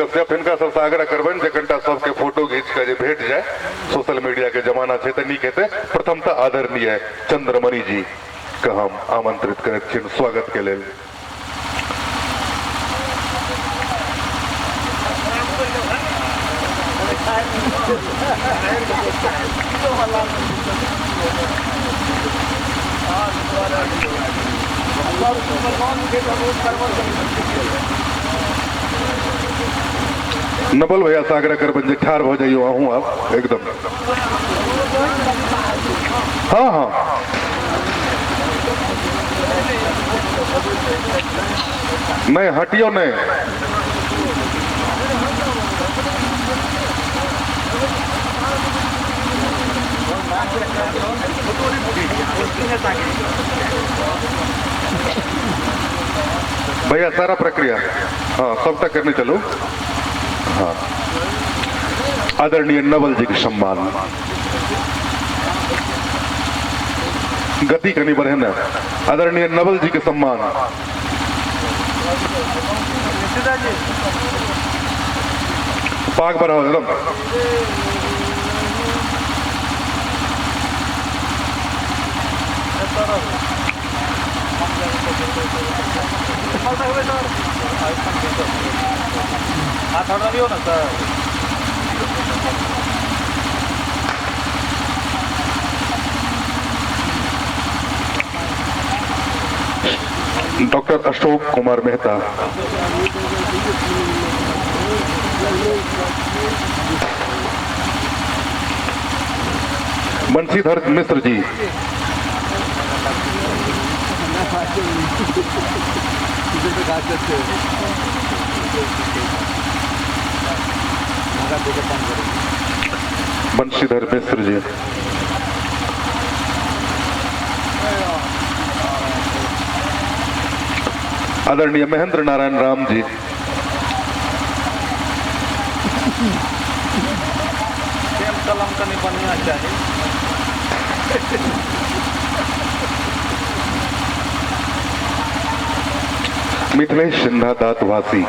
कश्यप, हिनका सबसँ आग्रह करबनि जे कनिटा सबके फोटो घीच कऽ जे भेट जाय, सोशल मीडिया के जमाना छै तऽ नीक हेतै। प्रथमतः आदरणीय चंद्रमणि जी के हम आमंत्रित करैत छियनि स्वागत के लेल। नवल भैया से आग्रह करबनि जे ठाढ़ भऽ जइयौ अहूँ आब एकदम। हाँ हाँ नहीं हटियो नहीं। भैया सारा प्रक्रिया हाँ सबटा करने चलू। हाँ आदरणीय नवल जी के सम्मान गति कनी बढ़े ना। आदरणीय नवल जी के सम्मान। पाग बढ़ाओ एकदम। डॉक्टर अशोक कुमार मेहता। बंशीधर मिश्र जी। बंशीधर मिश्र जी। आदरणीय महेंद्र नारायण राम जी। कलम कनी बढ़िया चाहिए। मिथिलेश सिन्हा दातवासी।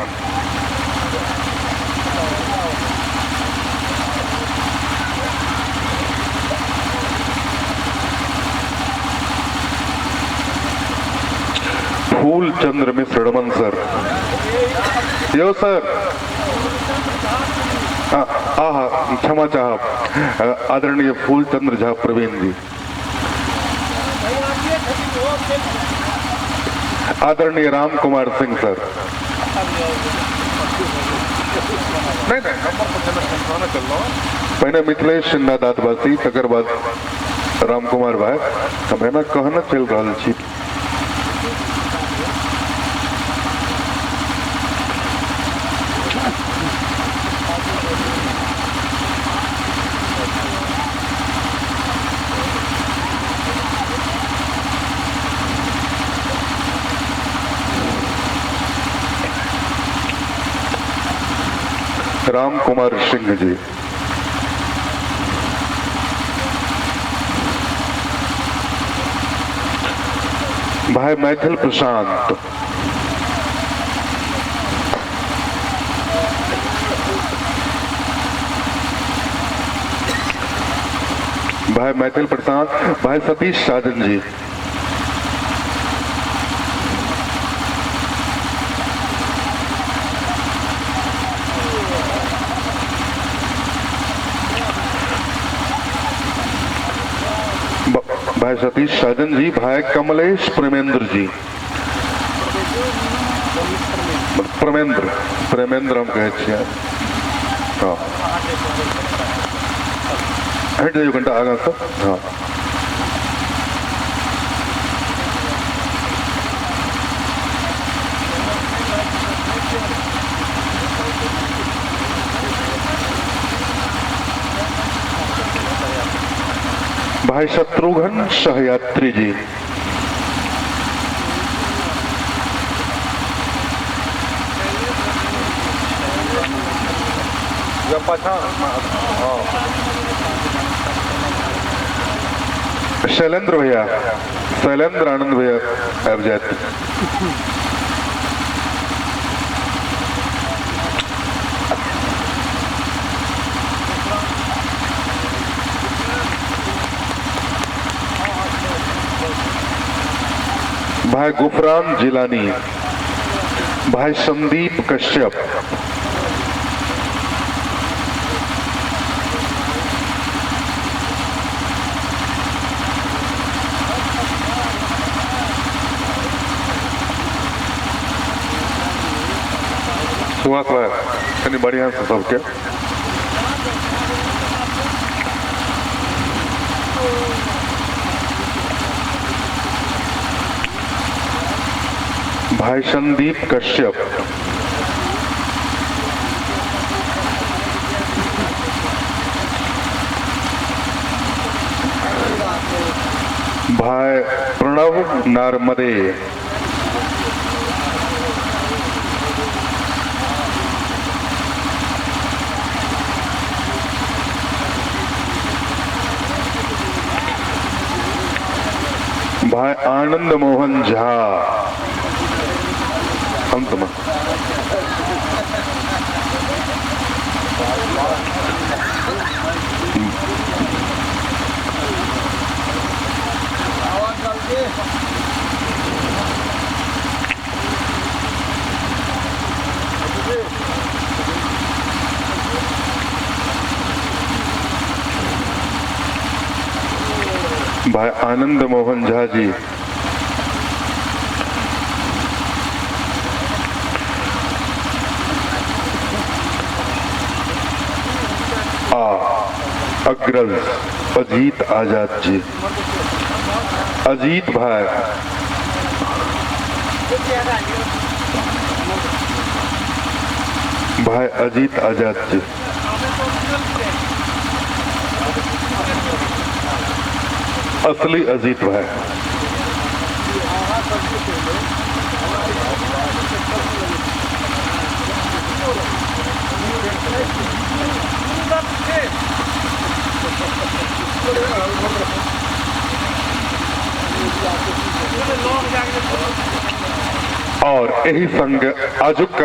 फूल चंद्र मिश्र रमन सर। यो सर आहा क्षमा चाहब। आदरणीय फूल चंद्र झा प्रवीण जी। आदरणीय राम कुमार सिंह सर। नहीं नहीं पहिने मिथिलेश सिन्हा दातवासी, तकर बाद राम कुमार भाई। हम एना कहने चलि रहल छी। राम कुमार सिंह जी। भाई मैथिल प्रशांत। भाई मैथिल प्रशांत। भाई सतीश साजन जी। भाई सतीश साजन जी। भाई कमलेश प्रेमेंद्र जी। प्रेमेंद्र प्रेमेंद्र हम कहै छियै। हाँ हटि जाइयौ कनिटा आगाँ से। हाँ भाई शत्रुघ्न सहयात्री जी। शैलेंद्र भैया, शैलेंद्र आनंद भैया आबि जायत। भाई गुफरान जिलानी, भाई संदीप कश्यप, सुहास भाई कनि बढ़िया से सबके। भाई संदीप कश्यप, भाई प्रणव नारमदे, भाई आनंद मोहन झा, अंत में भाई आनंद मोहन झा जी, आ अग्रज अजीत आजाद जी, अजीत भाई, भाई अजीत आजाद जी, असली अजीत भाई। और यही संग आजुक